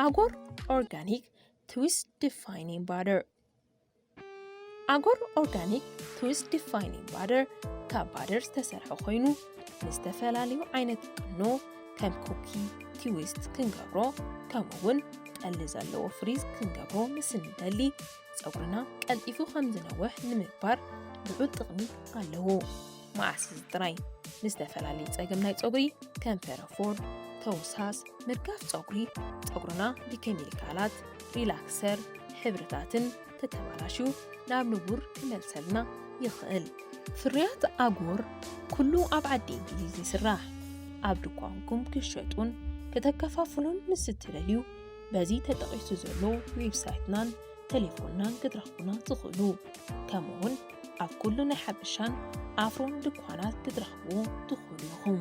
ኣጎር ኦርጋኒክ ትዊስት ዲፋይኒንግ ባደር። ኣጎር ኦርጋኒክ ትዊስት ዲፋይኒንግ ባደር ካብ ባደር ዝተሰርሐ ኮይኑ፣ ንዝተፈላለዩ ዓይነት ቁኖ ከም ኩኪ ትዊስት ክንገብሮ፣ ከምኡ እውን ጠሊ ዘለዎ ፍሪዝ ክንገብሮ ምስ እንደሊ፣ ጸጉርና ቀልጢፉ ከም ዝነውሕ ንምግባር ልዑል ጥቕሚ ኣለዎ። መዓስ እዚ ጥራይ፣ ንዝተፈላለየ ጸገም ናይ ጸጉሪ ከም ፈረፎር፣ ተውሳስ፣ ምርጋፍ ጸጉሪ፣ ጸጉርና ብኬሚካላት፣ ሪላክሰር፣ ሕብርታትን ተተባላሽዩ ናብ ንቡር ክመልሰልና ይኽእል። ፍርያት ኣጎር ኩሉ ኣብ ዓዲ እንግሊዝ ይስራሕ። ኣብ ድኳንኩም ክሸጡን ከተከፋፍሉን ምስ እትደልዩ፣ በዚ ተጠቒሱ ዘሎ ዌብሳይትናን ቴሌፎንናን ክትረኽቡና ትኽእሉ። ከምኡውን ኣብ ኩሉ ናይ ሓበሻን ኣፍሮን ድኳናት ክትረኽብዎ ትኽእሉ ኢኹም።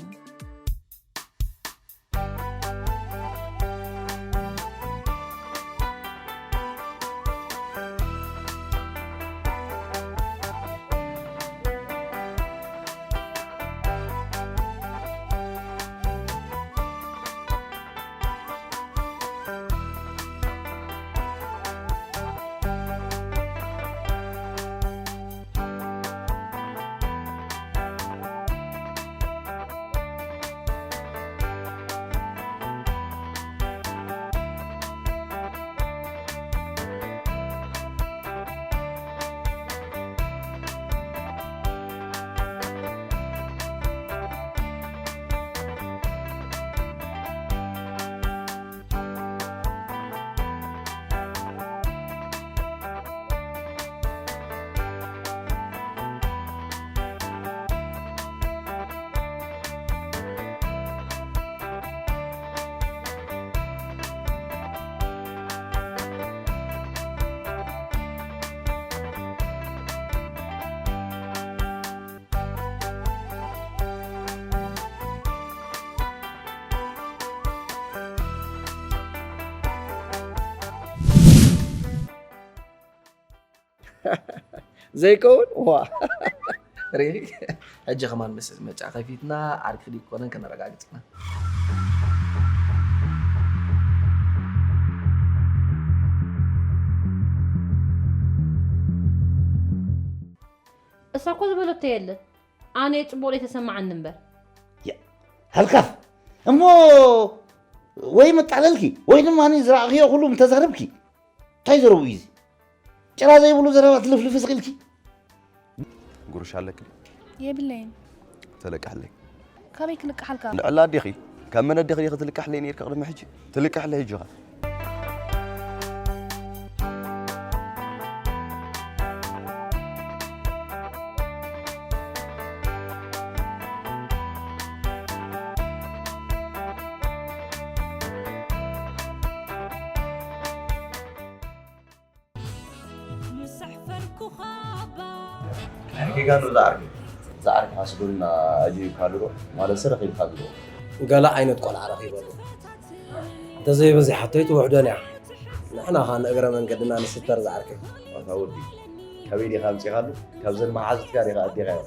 ዘይከውን ዋ ሪኺ። ሕጂ ከማን ምስ መጫ ከፊትና ዓርኪ ድዩ ኮነን ከነረጋግጽ ኢና። እሳ እኮ ዝበለቶ የለን። ኣነ ጽቡቕ ዘይተሰማዓኒ እምበር። ሃልካፍ እሞ ወይ መጣለልኪ ወይ ድማ ዝረኣኽዮ ኩሉ ምተዛረብኪ እንታይ ዘረቡ እዩ እዚ? ጭራ ዘይብሉ ዘረባ ትልፍልፊ ስቕ ኢልኪ። ጉርሻ ኣለኪ ድዩ? የብለይን። ተለቃሕለይ። ካበይ ክልቅሓልካ? ልዕሊ ኣዴኺ ካብ መን ኣዴኺ ዲኺ ትልቃሕለይ ነይርኪ ቅድሚ ሕጂ? ትልቅሕለይ ሕጂ ኸ? ጌጋ ነው ዝዓርኪ ዝዓርኪ ሓስዱልና ኣጅብካ ድሮ ማለት ረኺብካ ድሮ ገለ ዓይነት ቆልዓ ረኺበሉ እንተዘይበዚ ሓቶይ ትውሕዶን እያ ንሕና ኸዓ ንእግረ መንገድና ንስተር ዝዓርከይ ኣታ ወዲ ካበይ ዲኻ ኣምፂኻሉ ካብዘን መሓዙትካ ዲኻ ኣዴኻዮ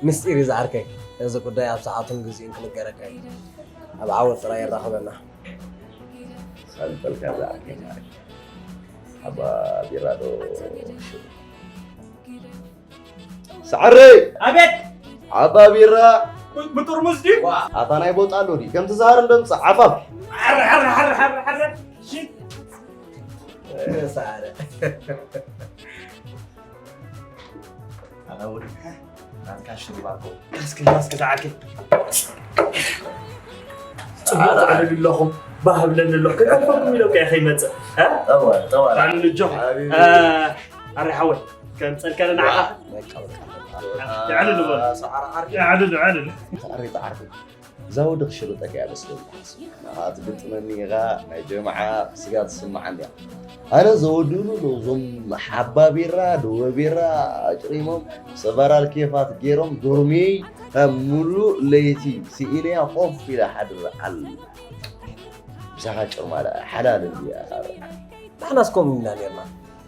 ምስጢር እዩ ዝዓርከይ እዚ ጉዳይ ኣብ ሰዓቱን ግዚኡን ክንገረካ እዩ ኣብ ዓወት ጥራይ የራኽበና ሳልጠልካ ዝዓርከይ ማረይ ኣባ ቢራ ዶ ሰዓረይ ኣቤት ዓባ ቢራ ብጥርሙዝ ድዩ ኣታ ናይ ቦጣ ኣሎ ድዩ ከምቲ ዝሃር እንደምፅእ ዓፋፍ ሓረ ሓረ ሓረ ሓረ ሓረ ሰዓረ ኣታ ወዲ ናትካ ሽርባኮ እስኪ እስኪ ዝዓርከይ ፅቡቅ ትዕልሉ ኣለኹም ባህብለኒ ኣለኹ ከይጠፈኩም ኢሎም ከ ከይመፅእ ጠዋል ጠዋል ኣጆኹም ኣረ ሓወይ ከምፀልካ ንዓኻ የዕልሉ በሉ የዕልሉ የዕልሉ ዛወዲ ክሽርጠካ እያ መስለኒ ትሓስብ ንኻ ትግጥመኒ ኢኻ ናይ ጀምዓ ስጋ ትስምዓኒ እያ ኣነ ዘወድኡሉ ኣለዉ እዞም ሓባ ቢራ ደወ ቢራ ኣጭሪሞም ሰበራል ኬፋት ገይሮም ዶርሜይ ካብ ሙሉእ ለይቲ ስኢነያ ኮፍ ኢለ ሓድር ዓል ምሳኻ ጭርማዳ ሓላል እንድያ ንሕናስ ከምኡ ኢና ነርና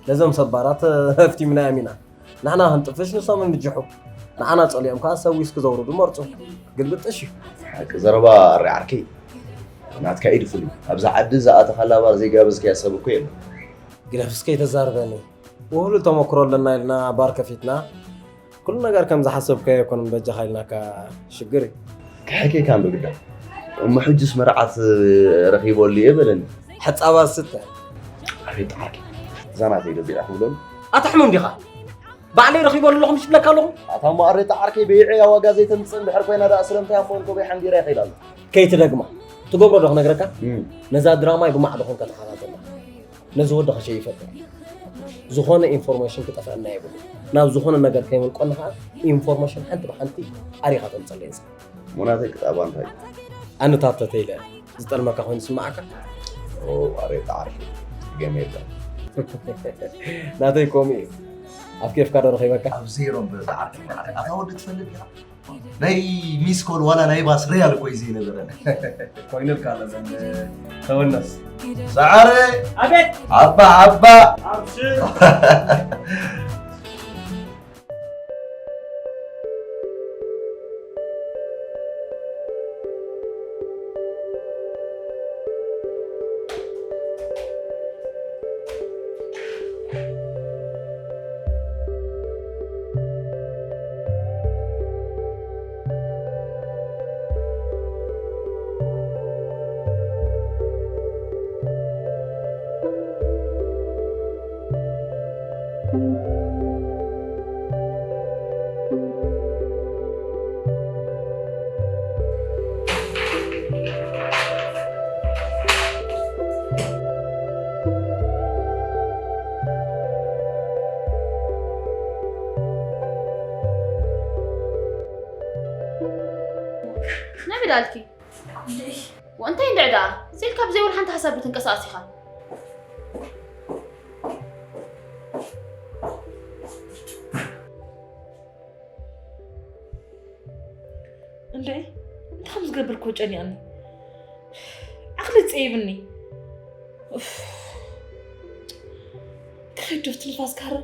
ነዞም ሰባራት ሃፍቲምናዮም ኢና ንሕና ክንጥፍሽ ንሶም ይምጅሑ ንዓና ጸሊኦም ከኣ ሰብ ዊስኪ ዘውርዱ መርጹ ግልብጥሽ እዩ ሓቂ ዘረባ ኣሪ ዓርከይ ናትካ ኢድ ፍሉይ። ኣብዛ ዓዲ ዝኣተኻላ ባር ዘይጋበዝካያ ሰብ እኮ የለን። ግደፍ እስከ ይተዛርበኒ። ውህሉል ተመክሮ ኣለና ኢልና ባር ከፊትና፣ ኩሉ ነገር ከም ዝሓሰብካዮ ኣይኮነን በጃኻ ኢልናካ። ሽግር እዩ። ከሕኬካ እንዶ ግዳ። እሞ ሕጅስ መርዓት ረኺበሉ እየ በለኒ። ሕጻባ ዝስተ። ኣቤት ጣዕቂ። እዛ ናተይ ዶ ቢዓ ክብለሉ? ኣታ ሕሙም ዲኻ? ባዕለይ ረኺበሉ ኣለኹ ምሽ ብለካ ኣለኹ። ኣታ እሞ ኣሬ ጣዕርከይ በይዐያ ዋጋ ዘይተምጽእ እንድሕር ኮይና ደኣ ስለምንታይ ኣሞ እንኮ በይ ሓንጊራ ይኸይድ ኣሎ። ከይትደግማ። ትገብሮ ዶ ክነግረካ? እም። ነዛ ድራማይ ብማዕዶ ኮንካ ተኸታተላ። ነዚ ወዲ ኸሸ ይፈጥር። ዝኾነ ኢንፎርሜሽን ክጠፍአና የብሉ። ናብ ዝኾነ ነገር ከይመልቆና ኸዓ ኢንፎርሜሽን ሓንቲ ብሓንቲ ኣሪኻ ተምጸለይ እዛ። ሙናተይ ክጣባ እንታይ? ኣነ ታተተ ኢለ ዝጠልመካ ኮይኑ ስማዓካ? ኦ፣ ኣሬ ጣዕርፊ። ገም የለን። ናተይ ከምኡ እዩ። ኣብ ኬፍካ ዶ ረኺበካ? ኣብ ዜሮ እምበር ጣዕርፊ። ኣታ ወዲ ትፈልጥ ኢኻ? ናይ ሚስ ኮል ዋላ ናይ ባስ ሪያል እኮ እዩ ዘይነበረን። ኮይኑልካ ኣሎ ዘን ተወነስ። ሰዓረ! ኣቤት! ሓባ ሓባ! ኣብሽር! ነብዳልኪ ወእንታይ እንድዕ ደኣ? ስኢልካ ብዘይ ወላ ሓንቲ ሓሳብ ትንቀሳቐስ ኢኻ። እንድዒ እንታይ ከም ዝገብር እኮ ጨኒቕኒ። ዓቕሊ ጸይብኒ። ኡፍ። ክኸይድ ዶ እቲ ንፋስ ካረ?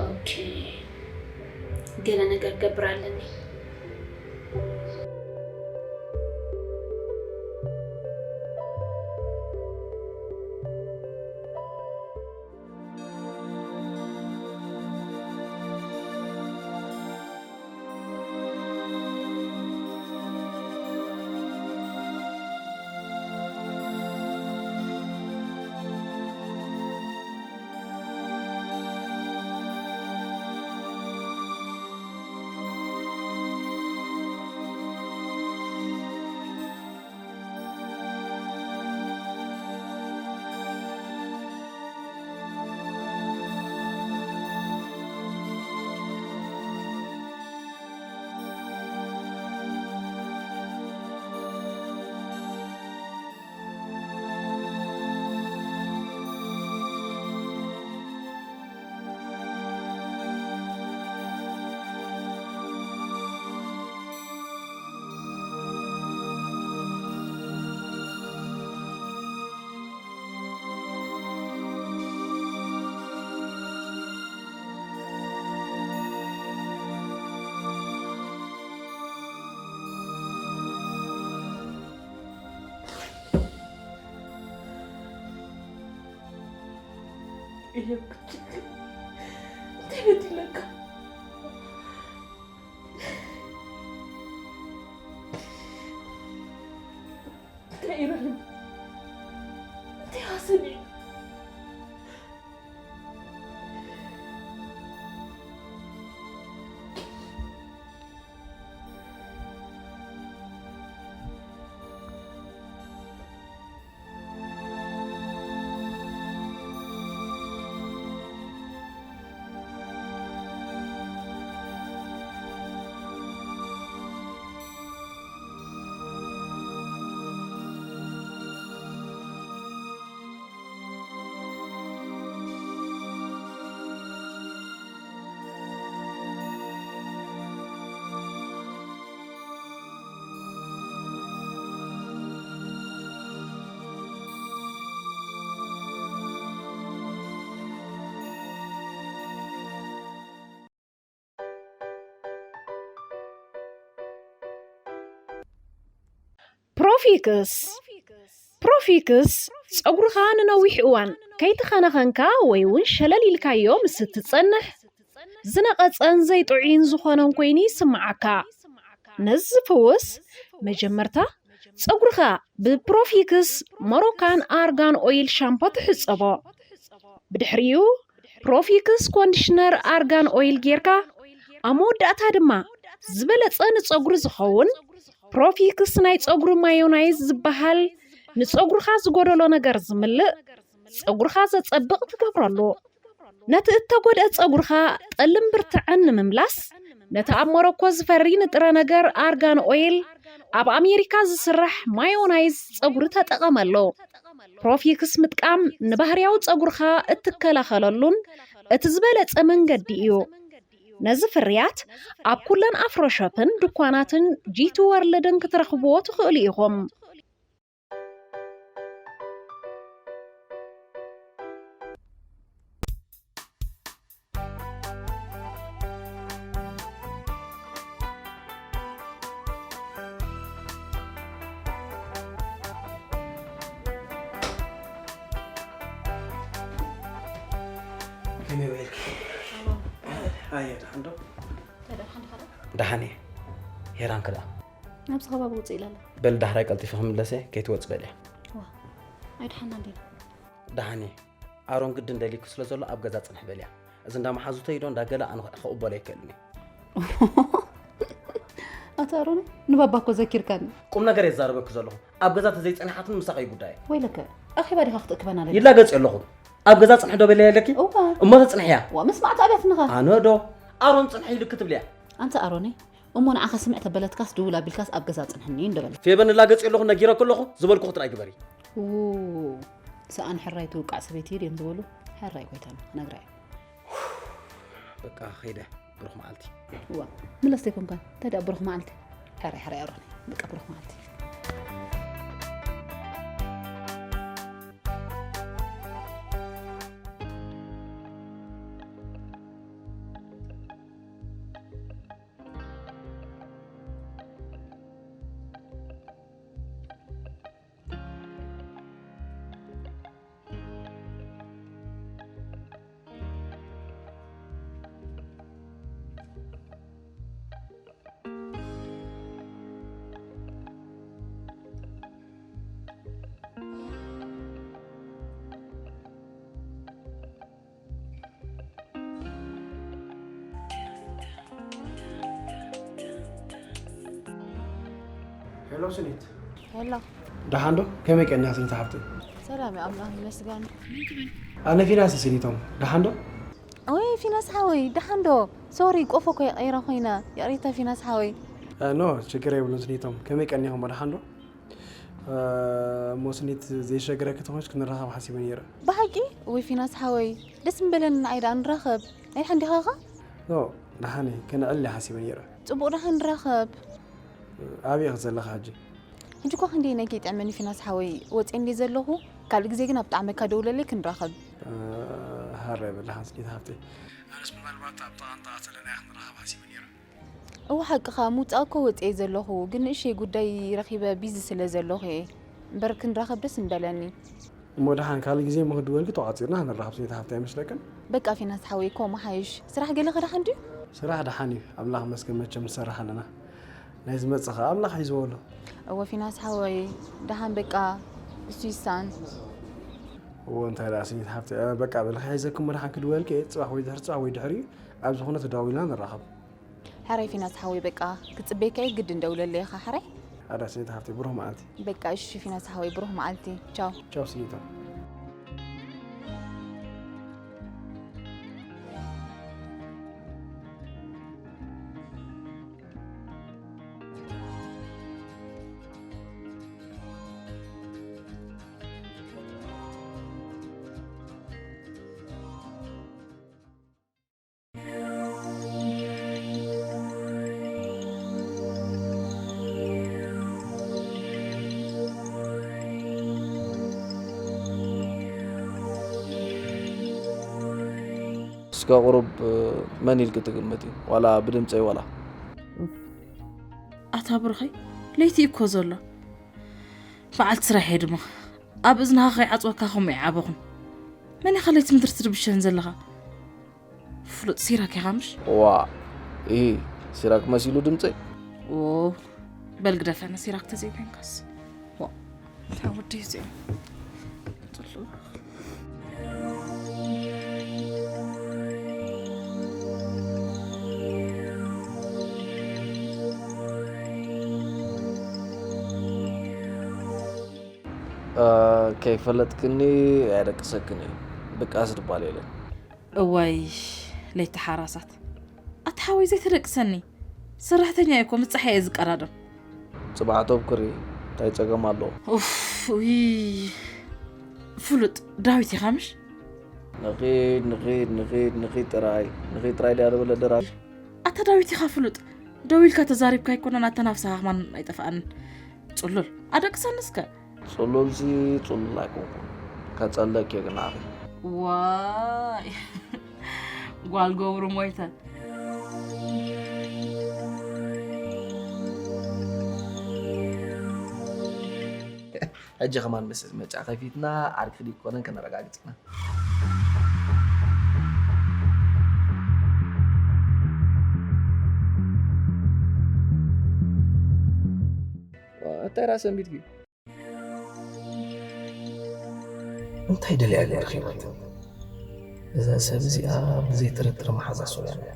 ኦኬ፣ ገለ ነገር ክገብር ኣለኒ። እንታይ በዲለካ? እንታይ ኢሉ? እንታይ ሃሰብ ኢሉ? ፕሮፊክስ። ፕሮፊክስ ጸጉርኻ ንነዊሕ እዋን ከይተኸናኸንካ ወይ እውን ሸለል ኢልካዮ ምስ እትጸንሕ ዝነቐጸን ዘይጥዑይን ዝኾነን ኮይኑ ይስምዓካ። ነዚ ዝፍውስ መጀመርታ ጸጉርኻ ብፕሮፊክስ ሞሮካን ኣርጋን ኦይል ሻምፖ ትሕጸቦ። ብድሕሪኡ ፕሮፊክስ ኮንዲሽነር ኣርጋን ኦይል ጌርካ ኣብ መወዳእታ ድማ ዝበለጸ ንጸጉሪ ዝኸውን ፕሮፊክስ ናይ ጸጉሪ ማዮናይዝ ዝበሃል ንጸጉርኻ ዝጎደሎ ነገር ዝምልእ ጸጉርኻ ዘጸብቕ ትገብረሉ። ነቲ እተጎድአ ጸጉርኻ ጠልን ብርትዐን ንምምላስ ነቲ ኣብ ሞሮኮ ዝፈሪ ንጥረ ነገር ኣርጋን ኦይል ኣብ ኣሜሪካ ዝስራሕ ማዮናይዝ ጸጉሪ ተጠቐመሉ። ፕሮፊክስ ምጥቃም ንባህርያዊ ጸጉርኻ እትከላኸለሉን እቲ ዝበለጸ መንገዲ እዩ። ነዚ ፍርያት ኣብ ኩለን ኣፍሮ ሾፕን ድኳናትን ጂቲ ወርልድን ክትረኽብዎ ትኽእሉ ኢኹም። ከመይ ውዒልኪ? ኣየ ደሓን ዶ? ደሓን እየ። ሄራን ከ ደኣ? ናብዚ ከባቢ ውፅእ ኢላ ኣላ። በል ዳሕራይ ቀልጢፊ ክምለሰ ከይትወፅ በልያ። ዋ ኣይደሓና እንዲና። ደሓን እየ። ኣሮን ግድን ደልዩኪ ስለ ዘሎ ኣብ ገዛ ፅንሒ በልያ። እዚ እንዳ መሓዙተይ ዶ እንዳ ገለ ኣነ ክቕበሎ ኣይክእልን እየ። ኣታ ኣሮን ንባባ እኮ ዘኪርካኒ። ቁም ነገር እየ ዝዛረበኪ ዘለኹ። ኣብ ገዛ ተዘይፀኒሓትኒ ምሳኺ እዩ ጉዳየ። ወይለከ ኣኼባ ዲኻ ክትእክበና ደሊኻ? ይላገፅ የለኹ። ኣብ ገዛ ፅንሒ ዶ በልያ ኣለኪ? እዋ። እሞ ተፅንሕያ። ዋ ምስማዕ ተኣብያትንኻ። ኣነ ዶ ኣሮን ፅንሒ ኢሉኪ ትብልያ? ኣንታ ኣሮነይ እሞ ንዓኻ ስምዕ ተበለትካስ ድውል ኣቢልካስ ኣብ ገዛ ፅንሕኒ ንደበለ። ፌበን እላገፅ የለኹ ነጊረኪ ኣለኹ ዝበልኩኺ ጥራይ ግበሪ። ው ሰኣን ሕራይ ትውቃዕ ሰበይቲ ድዮም ዝበሉ? ሕራይ ጎይታና ክነግራ እየ። በቃ ኸይደ። ብሩኽ መዓልቲ። እዋ ምለስ ዘይኮንካን እንታይ ደኣ ብሩኽ መዓልቲ። ሕራይ ሕራይ ኣሮኒ በቃ ብሩኽ መዓልቲ። ሄሎ ስኒት። ሄሎ። ደሓን ዶ? ከመይ ቀኒኻ ስኒት ሓፍተይ? ሰላም እየ ኣምላኽ ይመስገን። ኣነ ፊናስ ስኒቶም። ደሓን ዶ? ወይ ፊናስ ሓወይ ደሓን ዶ? ሶሪ ቆፎ እኮ እየ ቀይረ ኮይነ። ይቕሬታ ፊናስ ሓወይ። ኖ ችግር የብሉን ስኒቶም። ከመይ ቀኒኹም ደሓን ዶ? እሞ ስኒት ዘይሸግረኪ ተኾንሽ ክንራኸብ ሓሲበ ነይረ። ብሓቂ? ወይ ፊናስ ሓወይ ደስ ምበለኒ ንዓይ ደኣ ንራኸብ። ናይ ደሓን ዲኻኸ? ኖ ደሓን እየ። ከነዕሊ ሓሲበ ነይረ። ጽቡቕ ደሓን ንራኸብ። ኣበይ ኢኺ ዘለኺ ሕጂ? ሕጂ እኳ ክንደየናይ ከይጥዕመኒ ፊናስ ሓወይ፣ ወጽየ እንድየ ዘለኹ፣ ካልእ ግዜ ግን ኣብ ጣዕመካ ደውለለይ ክንራኸብ። ሃረ በሊ ሓንስኒት ሃብተይ። ኣነስ ምናልባት ኣብ ጥቓ እንዳ ኣተለና ኢና ክንራኸብ ሓሲበ ነይረ። እወ ሓቅኻ፣ ምውጻእ እኮ ወጽየ ዘለኹ፣ ግን ንእሽተይ ጉዳይ ረኺበ ቢዚ ስለ ዘለኹ እየ። እምበር ክንራኸብ ደስ ምበለኒ። እሞ ደሓን ካልእ ግዜ እሞ ክድወልኪ ተቋጺርና ክንራኸብ ስኒት ሃብተይ ኣይመስለክን? በቃ ፊናስ ሓወይ እኮ መሓይሽ። ስራሕ ገለ ከ ደሓን ድዩ? ስራሕ ደሓን እዩ ኣምላኽ ይመስገን መቸም ንሰርሕ ኣለና። ናይ ዝመጽእ ከኣ ኣምላኽ ሒዝዎ ኣሎ። እወ ፊናስ ሓወይ ደሓን በቃ እሱ ይሳን። እወ እንታይ ደኣ ስኒት ሓፍተይ በቃ በሊ ከሒዘኪ እሞ ደሓን ክድወልኪ እየ ጽባሕ ወይ ድሕሪ ጽባሕ ወይ ድሕሪኡ ኣብ ዝኾነ ተደዋዊልና ንራኸብ። ሕራይ ፊናስ ሓወይ በቃ ክጽበየካ እየ ግድን ደውለለይ ኢኻ ሕራይ። ኣዳ ስኒታ ሓፍተይ ብሩህ መዓልቲ። በቃ እሺ ፊናስ ሓወይ ብሩህ መዓልቲ ቻው። ቻው ስኒታ። እስከ ቁሩብ መን ኢልኪ ትግምቲ ዋላ ብድምፀይ ዋላ። ኣታ ብሩኸይ ለይቲ እኮ ዘሎ በዓልቲ ስራሕ እየ ድማ። ኣብ እዝንኻ ከይዓጽወካ ከምኡ ይዓበኹን። መን ኢኻ ለይቲ ምድሪ ትድብሸን ዘለኻ? ፍሉጥ ሲራክ ኢኻ ምሽ? ዋ፣ ኢ፣ ሲራክ መሲሉ ድምፀይ? ዎ፣ በል ግደፈኒ፣ ሲራክ ተዘይኮንካስ። ዋ፣ እንታይ ወዲ እዩ እዚኦም? ጽሉእ። እ፣ ከይፈለጥክኒ ኣየደቅሰክን እዩ። ድቃስ ድባል የለን። እዋይ፣ ለይቲ ሓራሳት። ኣታ ሓወይ ዘይተደቅሰኒ። ሰራሕተኛ እየ እኮ፣ ምስ ጸሓይ እየ ዝቀዳደም። ጽባሕ ቶብ ክሪ፣ እንታይ ጸገም ኣለዎ? ኡፍ፣ ውይ። ፍሉጥ፣ ዳዊት ኢኻ ምሽ? ንኺድ፣ ንኺድ፣ ንኺድ፣ ንኺድ ጥራይ። ንኺድ ጥራይ ድያ ዝበለ ደራሲ? ኣታ ዳዊት ኢኻ ፍሉጥ። ደው ኢልካ ተዛሪብካ ኣይኮነን፣ ኣታ ናብስኻ ከማን ኣይጠፍኣንን። ጽሉል፣ ኣደቅሰኒ እስከ። ጽሉልሲ ጽሉል ኣይኮንኩን። ከጸለክ እየ ግን ኣኺ። ዋይ። ጓል ገብሩ ሞይተ። ሕጂ ከማን ምስ መጫ ከፊትና ዓርኪ ድዩ ኮነን ከነረጋግጽ ኢና። እንታይ ራስ ሰንቢትኪ? እንታይ ደልያ ገይርኺ ህይወት? እዛ ሰብ እዚኣ ብዘይ ጥርጥር መሓዛ ሶልያና እያ።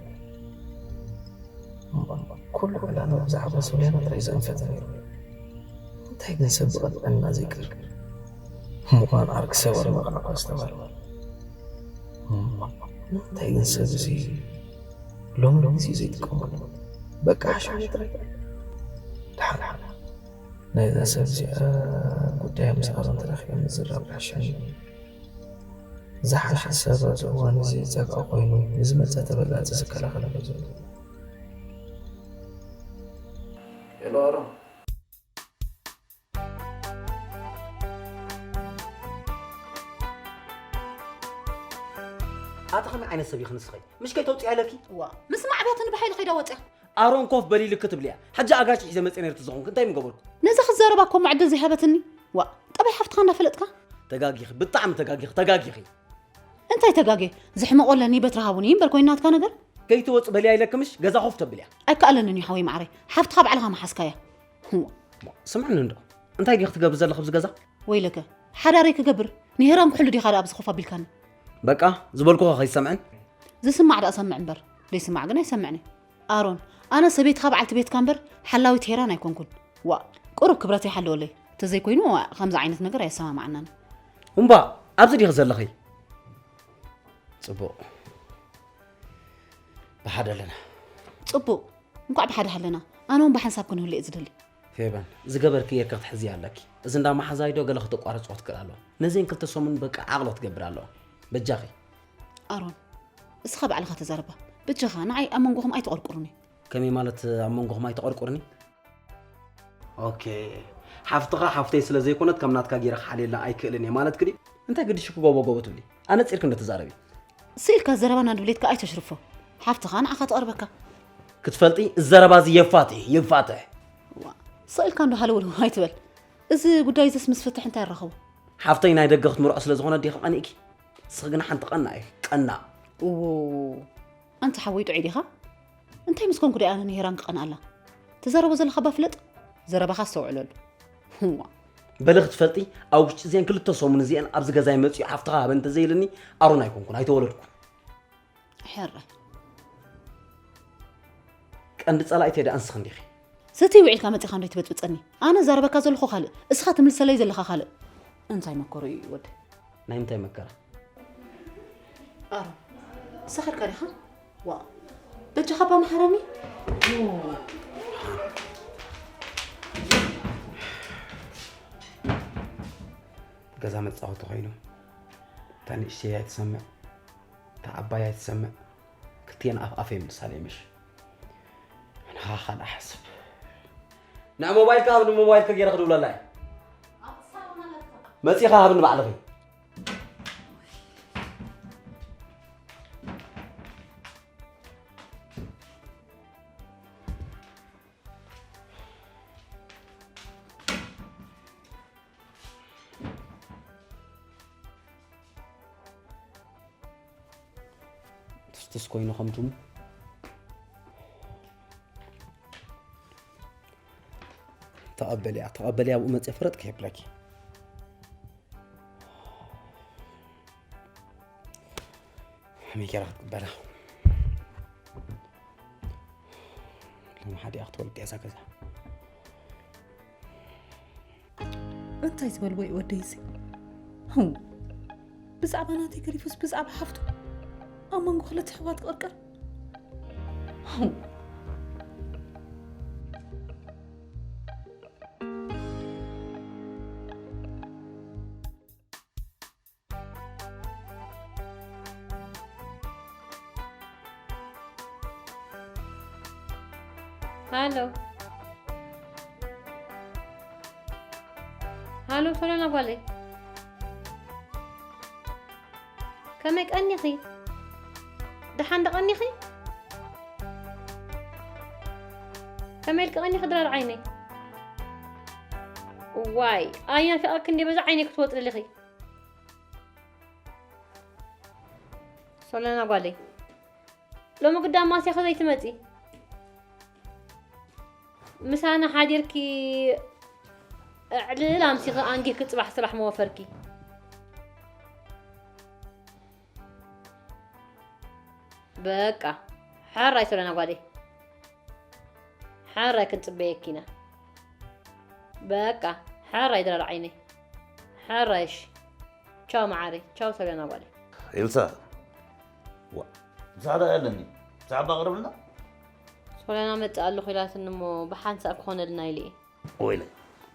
እሞ ኩሉ ዕላማ ብዛዕባ ሶልያና ጥራይ ዘንፈተ ነይሩ። እንታይ ግን ሰብ ብቐጥዕና ዘይቅር? ምዃን ዓርኪ ሰብ ኣብ መቕዓ እኳ ዝተባህለ። እሞ ንምንታይ ግን ሰብ እዚ ሎሚ ሎሚ እዚ ዘይጥቀመሉ? በቃ ሓሻኒ ጥራይ። ደሓን፣ ደሓን። ናይዛ ሰብ እዚኣ ጉዳይ ምስ ኣሮን ተራኺበ ምዝራብ ዝሓሸኒ። ዝሓሸ ሰብ ኣብዚ እዋን እዚ ጸግዒ ኮይኑ ንዝመጸ ተበላጺ ዝከላኸለሉ ዘሎ። ሄሎ ኣሮን። ኣታ ከመይ ዓይነት ሰብ ኢኺ ንስኺ? ምሽ ከይተውፅያ ኣለኪ? ዋ፣ ምስ ማዕብያትን ብሓይሊ ከይዳ ወፅያ። ኣሮን ኮፍ በል ኢልኪ ትብልያ። ሕጂ ኣጋሽ ሒዘ መፅየ ነርት ዝኾንክ እንታይ ምገበርኩ? ነዛ ክትዛረባ እኮ ማዕድል ዘይሃበትኒ። ዋ፣ ጠባይ ሓፍትኻ እንዳፈለጥካ? ተጋጊኺ፣ ብጣዕሚ ተጋጊኺ፣ ተጋጊኺ። እንታይ ተጋጌ? ዝሕመቆ ኣለኒ በትሪ ሃቡኒ እምበር ኮይኑ ናትካ ነገር? ከይትወፅ በልያ ኢለኪ ምሽ ገዛ ኮፍ ተብልያ። ኣይከኣለንን እዩ ሓወይ ማዕረይ። ሓፍትኻ ባዕልኻ መሓዝካያ። ህዋ። ስምዕኒ እንዶ። እንታይ ዲኺ ትገብሪ ዘለኺ ኣብዚ ገዛ? ወይለከ፣ ሓዳረይ ክገብር ንሄራን ክሕሉ ዲኻ ደኣ ኣብዚ ኮፍ ኣቢልካኒ? በቃ፣ ዝበልኩኻ ከይሰምዕን? ዝስማዕ ደኣ ሰምዕ እምበር፣ ዘይስማዕ ግን ኣይሰምዕን እየ። ኣሮን፣ ኣነ ሰበይትኻ በዓልቲ ቤትካ እምበር ሓላዊት ሄራን ኣይኮንኩን። ዋእ፣ ቁሩብ ክብረተይ ሓልወለይ። ተዘይኮይኑ ከምዚ ዓይነት ነገር ኣየሰማምዓናን። እምባ፣ ኣብዚ ዲኺ ዘለኺ? ጽቡቕ። ብሓደ ኣለና። ጽቡቕ። እንኳዕ ብሓደ ሃለና። ኣነ እውን ብሓንሳብ ክንህሉ እየ ዝደሊ። ፌበን፣ ዝገበርኪ ጌርኪ ክትሕዝያ ኣለኪ። እዚ እንዳ መሓዛይ ዶ ገለ ክተቋርጽዎ ትክእል ኣለዋ። ነዘን ክልተ ሰሙን በቃ ዓቕሎ ትገብር ኣለዋ። በጃኺ። ኣሮን፣ እስኻ ባዕልኻ ተዛረባ። በጃኻ፣ ንዓይ ኣብ መንጎኹም ኣይተቖርቁሩኒ። ከመይ ማለት ኣብ መንጎኹም ኣይተቖርቁርኒ? ኦኬ። ሓፍትኻ ሓፍተይ ስለ ዘይኮነት ከም ናትካ ጌረ ክሓልየላ ኣይክእልን እየ ማለትኪ ድዩ? እንታይ ግድሽ ክጎቦ ጎቦ ትብሊ? ኣነጺርኪ እንዶ ተዛረቢ። ስኢልካ ዘረባና ንድሌትካ ኣይተሽርፎ። ሓፍትኻ ንዓኻ ትቐርበካ። ክትፈልጢ፣ እዚ ዘረባ እዚ የፋትሕ፣ የፋትሕ። ዋ፣ ስኢልካ እንዶ ሃለውለው ኣይትበል። እዚ ጉዳይ እዚስ ምስ ፍትሒ እንታይ ይራኸቦ? ሓፍተይ ናይ ደገ ክትምርዖ ስለ ዝኾነት ዲኺ ቀኒእኪ? ንስኺ ግና ሓንቲ ቀናእ ኢኺ፣ ቀናእ። እዎ፣ ኣንታ ሓወይ ጥዑይ ዲኻ? እንታይ ምስ ኮንኩ ደኣ ኣነ ንሄራን ክቐንኣላ? ትዛረቦ ዘለኻ እባ ፍለጥ፣ ዘረባኻ ኣስተውዕለሉ። ህዋ። በሊ ክትፈልጢ፣ ኣብ ውሽጢ እዘን ክልተ ሰሙን እዚአን ኣብዚ ገዛይ መጺኡ ሓፍትኻ ሃበ እንተዘይልኒ፣ ኣሮን ኣይኮንኩን፣ ኣይተወለድኩን። ሕራይ። ቀንዲ ጸላኢተይ ደኣ ንስኺ እንዲኺ። ሰተይ ውዒልካ መጺኻ እንዶ ትበጥብጸኒ? ኣነ ዛረበካ ዘለኹ ካልእ፣ እስኻ ትምልሰለይ ዘለኻ ካልእ። እንታይ መከሩ እዩ ወደይ? ናይ ምንታይ መከራ? ኣሮን፣ ሰኸርካ ዲኻ? ዋ፣ በጃኻ እባ መሓረኒ። ገዛ መጻወቲ ኮይኑ፣ እታ ንእሽተይ ኣይትሰምዕ፣ እታ ዓባይ ኣይትሰምዕ፣ ክልቲኤን ኣፍ ኣፈይ ይምልሳለይ ምሽ? ንኻ ካልእ ሓስብ። ንዕ ሞባይልካ ሃብኒ፣ ሞባይልካ ገይረ ክድውለላ እየ። መጺኻ ሃብኒ ባዕልኺ። ትስቱስ ኮይኑ ከም ዱም። ተቐበልያ፣ ተቐበልያ፣ ኣብኡ መፅየ ፍረጥ ከየብለኪ። ከመይ ገይራ ክትቅበላ? ሎሚ ሓዲኣ ክትወልድ እያ እዛ ገዛ። እንታይ ዝበልዎ እዩ ወደይሲ? ህው፣ ብዛዕባ ናተይ ገዲፉስ ብዛዕባ ሓፍቱ ኣብ መንጎ ክልተ ኣሕዋት ክቕርቀር? ህው። ሃሎ። ሃሎ፣ ሶሎና ጓለይ። ከመይ ቀኒኺ? ደሓን ዶ ቀኒኺ? ከመይ ኢልኪ ቀኒኺ ድራር ዓይነይ? ዋይ፣ ኣይ ናፊቐኪ እንዴ በዛ ዓይነይ ክትወጽ ደሊኺ? ሶሎና ጓለይ። ሎሚ ግዳ ማስያኺ ዘይትመጺ? ምሳና ሓዲርኪ ኣዕልል ኣምሲኺ ኣንጊህኪ ጽባሕ ስራሕ መወፈርኪ። በቃ፣ ሕራይ ሶሎና ጓለይ። ሕራይ ክንጽበየኪ ኢና። በቃ፣ ሕራይ ድራር ዓይነይ። ሕራይ እሺ። ቻው መዓረይ፣ ቻው ሶሎና ጓለይ። ኤልሳ፣ ዋ፣ ምሳሕ ዶ ኣለኒ? ምሳሕ እባ ኣቕርብልና። ሶሎና መጽእ ኣለኹ ኢላትኒ እሞ ብሓንሳእ ክኾነልና ኢለ እየ። ወይለይ፣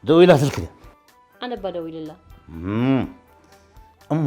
ደዊላ ስልኪ ድያ? ኣነ እባ ደዊለላ። እም፣ እሞ